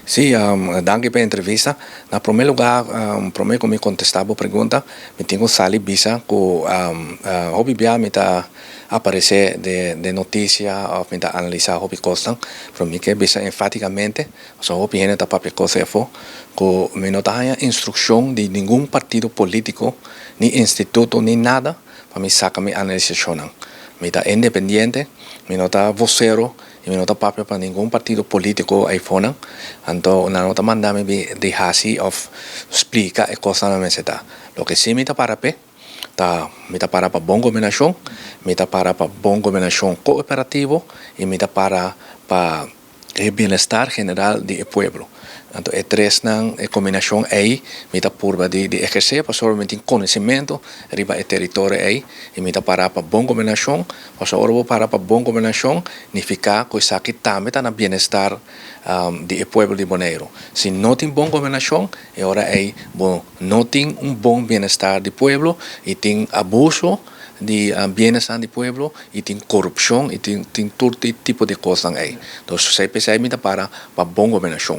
Sí, danki pa e entrevista. Na promé lugá, promé ku mi kontestá bo pregunta, mi tin ku sali bisa ku hopi bia mi ta aparesé den notisia òf mi ta analisá hopi kosnan, pero mi ke bisa enfátikamente, pasobra hopi hende ta papia kos afó, ku mi no ta haña instrukshon di ningun partido polítiko, ni instituto, ni nada pa mi saka mi analisashonnan. Mi ta independiente, mi no ta vosero i mi no ta papia pa ningun partido polítiko eifonan. Anto nan no ta manda mi di hasi òf splika e kosnan nan mester ta. Loke sí mi ta para p'e, ta mi ta para pa bon gobernashon, mi ta para pa bon gobernashon kooperativo i mi ta para pa e bienestar general di e pueblo. Anto e tresnan, e kombinashon ei, mi ta purba di ehersé pasobra mi tin konosementu riba e teritorio ei i mi ta para pa bon gobernashon, pasobra ora bo para pa bon gobernashon nifiká ku esaki tambe ta na bienestar di e pueblo di Boneiru. Si no tin bon gobernashon, e ora ei bo no tin un bon bienestar di pueblo i tin abuso di bienesnan di pueblo i tin korupshon i tin tur tipo di kosnan ei. Dus p'esei mi ta para pa bon gobernashon.